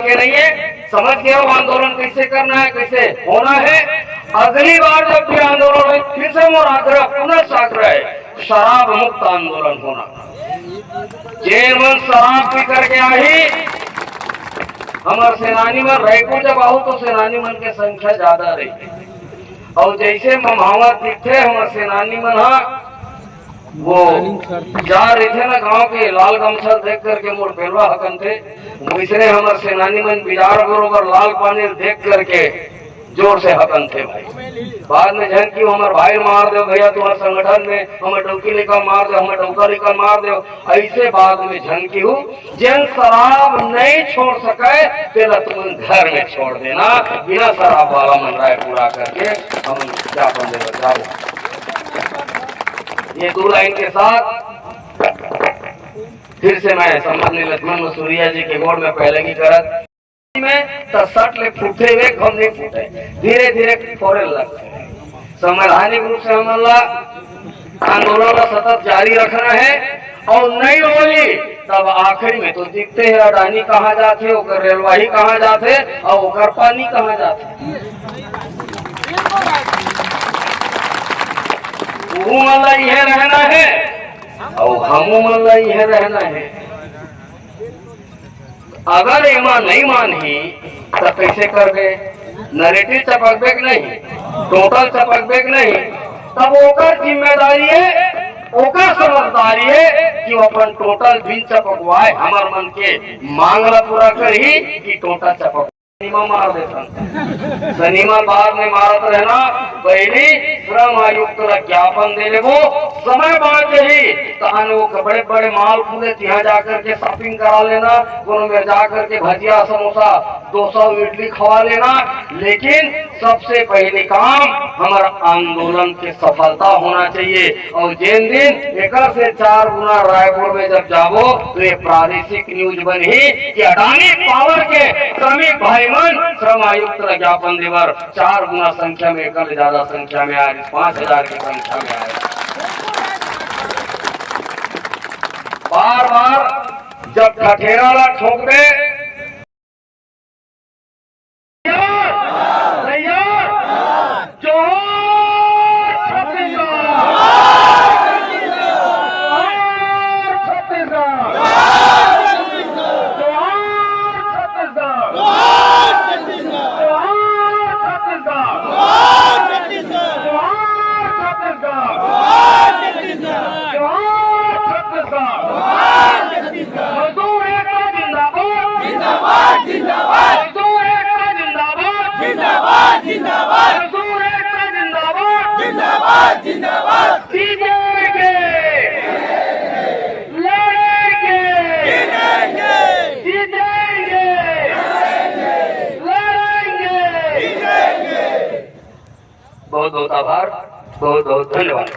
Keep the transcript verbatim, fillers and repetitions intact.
के नहीं है, समझ गया हो आंदोलन कैसे करना है, कैसे होना है। अगली बार जब भी आंदोलन हो, फिर से मोर आग्रह, पुनः आग्रह है, शराब मुक्त आंदोलन होना। जेन मन शराब पी करके आही, हमर सेनानी मन रायपुर जब आऊ तो सेनानी मन के संख्या ज्यादा रही। अउ जैसे ममहावत दिखथे हमर सेनानी मन हा, वो जा रहिथे ना गांव के, लाल गमछा देख करके मोर पेलवा हकन थे, वैसने हमर सेनानी मन बिजार बरोबर लाल पानी देख करके जोर से हकन थे भाई। बाद में झन कि हमर भाई मार दे भैया, तुम्हारे संगठन में हमर डौकी निकाल मार दे, हमर डौका निकाल मार दे, ऐसे बाद में झन कि हूँ। जेन शराब नहीं छोड़ सके, तेला तुमन घर में छोड़ देना। बिना शराब वाला मन रायपुर आकर के हम ज्ञापन दे बताओ। ये दो लाइन के साथ फिर से मैं सम्माननीय लक्ष्मण मसूरिया जी के गोड़ में पैलगी करत में त सट ले फूटे हुए हम नहीं फूटे, धीरे धीरे फोरे लगते। संवैधानिक रूप से हमन ला आंदोलन ला सतत जारी रखना है। और नहीं होली तब आखिर में तो दिखते हैं अडानी कहाँ जाते, ओकर रेलवाही कहाँ जाते और ओकर पानी कहाँ जाते। वो मन ला यह रहना है और हमू मन ला यह रहना है। अगर एमा नहीं मानही, त कैसे करबे? नैरेटिव चपकबे कि नहीं, टोटल चपकबे कि नहीं? तब ओकर जिम्मेदारी है, ओकर समझदारी है कि वो अपन टोटल बिन चपकवाए हमर मन के मांग ला पूरा करही कि टोटल चपक। सनीमा मार देथन। सनीमा बाद में मारत रहना, पहली श्रम आयुक्त ला ज्ञापन दे लेबो, समय बांच जही, तहन वो बड़े बड़े मॉल खुले, तिहां जा करके शॉपिंग करा लेना, कोनो में जा करके भजिया, समोसा, डोसा, इडली खवा लेना। लेकिन सबसे पहले काम हमर आंदोलन के सफलता होना चाहिए। और जेन दिन एकर से चार गुना रायपुर में जब जाबो, तो ये प्रादेशिक न्यूज बनही कि अडानी पावर के श्रमिक भाई मन श्रम आयुक्त ला ज्ञापन देबर चार गुना संख्या में, एकर ले ज्यादा संख्या में आए, पाँच हजार की संख्या में आए। बार बार जब ठठेरा ला ठोकबे, तैयार? जोहार छत्तीसगढ़! जोहार छत्तीसगढ़! जोहार छत्तीसगढ़! जोहार छत्तीसगढ़! जोहार छत्तीसगढ़! जोहार छत्तीसगढ़! मजदूर एकता जिंदाबाद! जिंदाबाद, जिंदाबाद। मजदूर एकता जिंदाबाद! जिंदाबाद, जिंदाबाद। मजदूर एकता जिंदाबाद! जिंदाबाद, जिंदाबाद। जीतेंगे! लड़ेंगे! जीतेंगे! जीतेंगे! लड़ेंगे! जीतेंगे! बहुत बहुत आभार, बहुत बहुत धन्यवाद।